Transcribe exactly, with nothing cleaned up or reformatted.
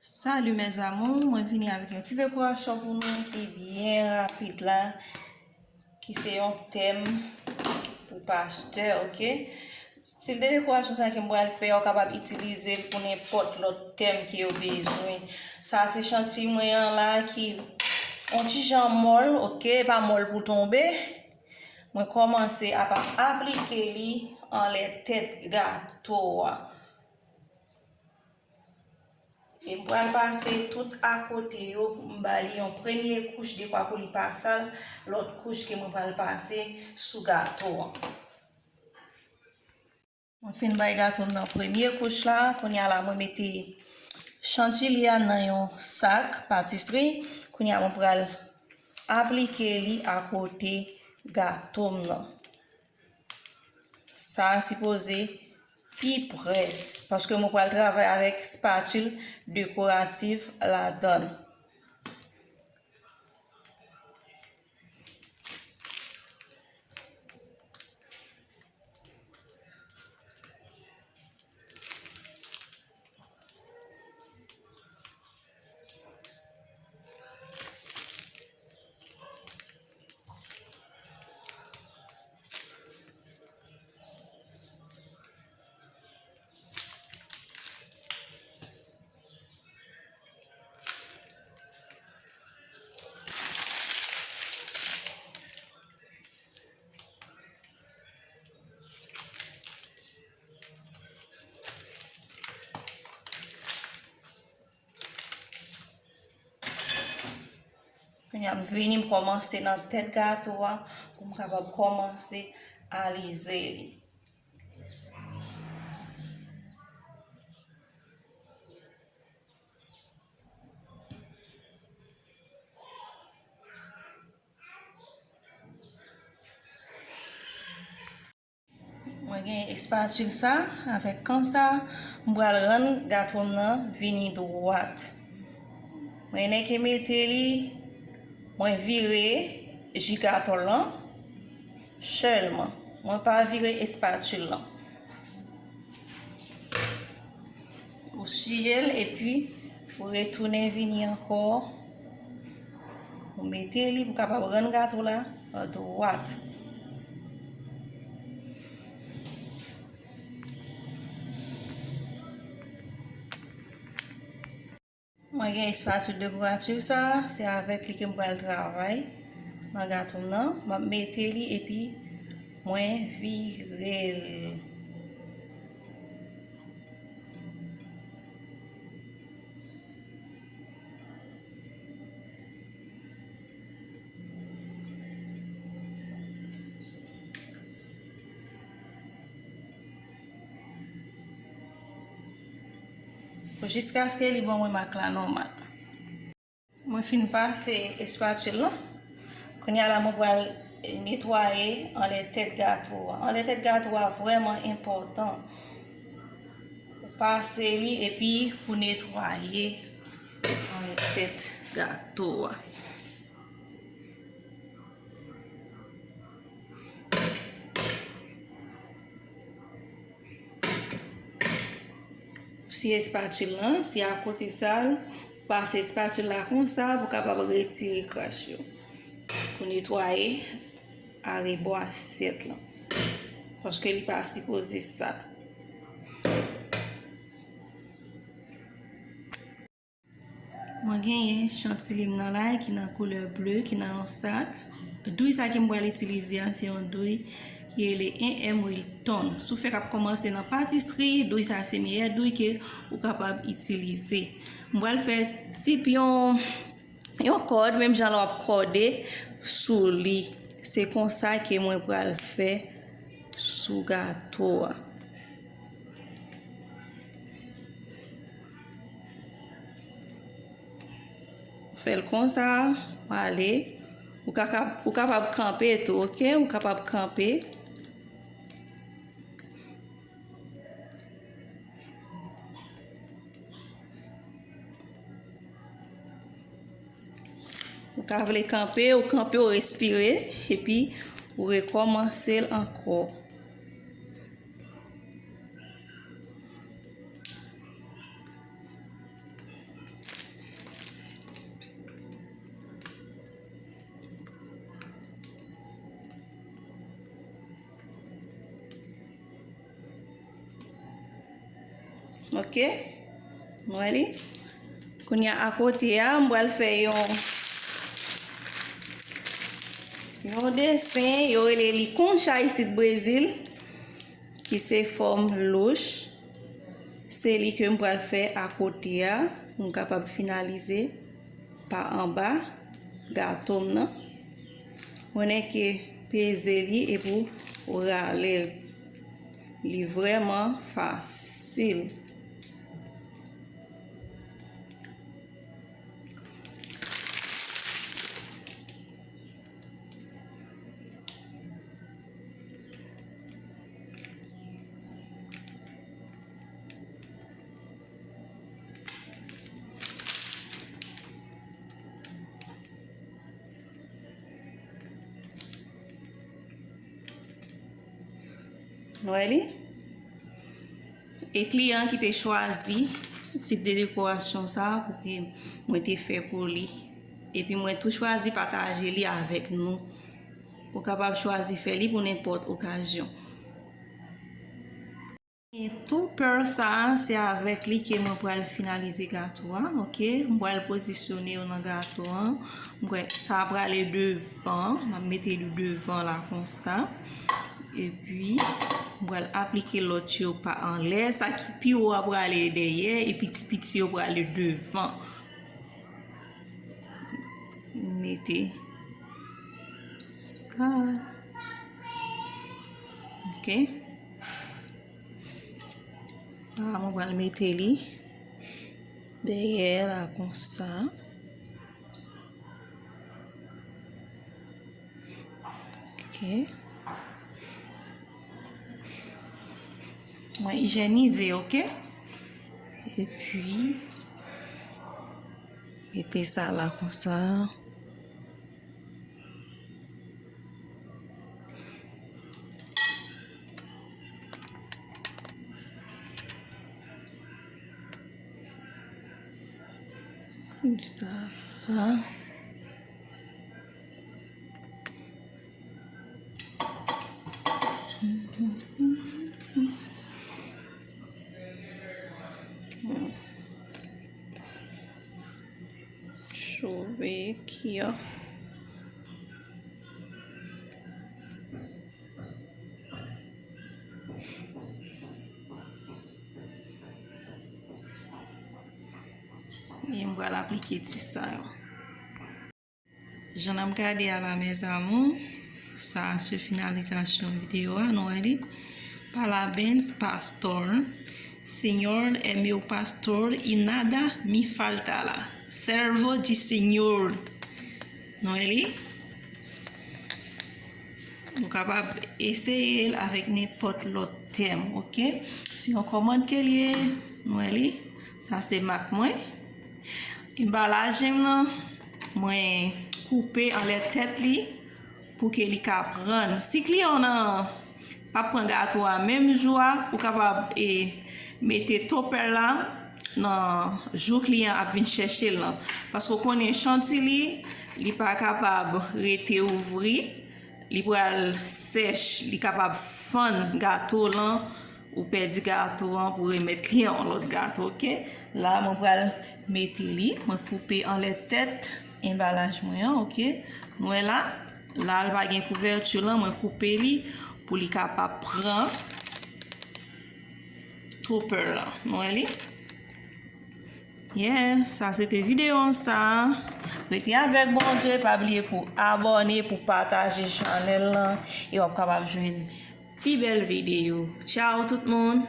Salut mes amours, mwen vini avèk yon ti dekorasyon pou nou ki byen rapid la, ki se yon tèm pou pastè, oke? Stil de dekorasyon sa ke m pral fè, ou kapab itilize l pou nenpòt lòt tèm ke w bezwen. Sa se chantiy mwen an la ki yon ti jan mòl, oke? Pa mòl pou tonbe. Mwen kòmanse ap aplike li anlè tèt gato a. E m pral pase tout akote yo, m ba li yon premye kouch dekwa pou li pa sal, lòt kouch ke mwen pral pase sou gato an. Mwen fin bay gato m nan premye kouch la, kounye a la mwen mete chantilye a nan yon sak patisri, kounye a mwen pral aplike li akote gato m nan. Sa a sipoze pi près, paske mwen pral travay avèk spatil dekoratif ladan l. Kounye a m vini, m kòmanse nan tèt gato a pou m kapab kòmanse alize li. Mwen gen espatil sa, avèk kan sa, m pral rann gato m nan vini dwat. Mwen nèke mete li, mwen vire jigatòl lan sèlman. Mwen pa vire espatil lan. Ou siye l epi ou retounen vini ankò. Ou mete li pou kapab rann gato la dwat. Mwen gen espatil dekoratif sa, se avèk li ke m pral travay nan gato m nan. M ap mete li epi mwen vire l. Jiskaske li ban mwen mak la nòmal. Mwen fin pase espatil lan. Kounye a la mwen pral netwaye anlè tèt gato a. Anlè tèt gato a vrèman enpòtan. Ou pase li epi pou netwaye anlè tèt gato a. Si espatil lan, si akote sa, pase espatil la konsa pou kapab retire kras yo. Pou netwaye arebò asyèt lan. Paske li pa sipoze sal. Mwen genyen chantilye m nan la ki nan koulè ble, ki nan yon sak. Douy sa ke m pral itilize a, se yon douy ki rele en M Wilton. Si w fèk ap kòmanse nan patisri, douy sa se meyè douy ke ou kapab itilize. M pral fè tip yon, yon kòd, menm jan lè w ap kòde sou li. Se konsa ke mwen pral fè sou gato a. Fè l konsa, w ale. Ou ka, ou kapab kanpe tou, oke? Ou kapab kanpe. Ou ka vle kanpe, ou kanpe, ou respire, epi ou rekòmanse l ankò. Ok? Nou wè li? Kounye a, akote a, m pral fè yon, yon desen, yo rele li concha isit Brezil, ki se fòm louch. Se li ke m pral fè akote a, pou m kapab finalize pa anba gato m nan. Mwen nèke peze li epi w rale l. Li vrèman fasil. Nou wè li? E kliyan ki te chwazi tip de dekorasyon sa a pou ke mwen te fè pou li. Epi mwen tou chwazi pataje li avèk nou. Ou kapab chwazi fè li pou nenpòt okazyon. E topper sa a, se avèk li ke mwen pral finalize gato a, ok? Mwen pral pozisyone yo nan gato a. Mwen kwè sa prale devan, m ap mete li devan la konsa. Epi, mwen pral aplike lòt yo pa anlè. Sa ki pi wo a prale dèyè, epi ti piti yo prale devan. Mete sa. Ok. Sa, mwen pral mete li dèyè la konsa. Ok. Mwen ijyenize, ok? Epi, mete sa la konsa. Konsa. Chove ki an. E m pral aplike ti sa yo. Jan n ap gade a la, mes amours, sa a se finalizasyon videyo a, nou wè li. Parabéns, pastor. Senhor é meu pastor e nada me faltará. Servo de Senhor. Nou wè li? Nou kapab eseye l avèk nenpòt lòt tèm, ok? Se yon kòmand ke l ye, nou wè li? Sa se mak mwen. Enbalaj m nan, mwen koupe anlè tèt li pou ke li ka pran. Si kliyan w nan p ap pran gato a menm jou a, ou kapab, e, mete topper la nan jou kliyan ap vin chèche l lan. Paske w konnen chantilly, li pa kapab rete ouvri, li pral sèch, li kapab fann gato w lan, ou pèdi gato an pou remèt li yon lòt gato, ok? La, mwen pral mete li, mwen koupe anlè tèt enbalaj mwen an, ok? Nou wè la, la l pa gen kouvèti lan, mwen koupe li pou li kapab pran topper lan. Nou wè li? Yeah, sa se te videyo an sa. Rete avèk Bondye, pa bliye pou abòne, pou pataje chanèl lan, e w ap kapab jwenn pi bèl videyo. Tchao tout moun!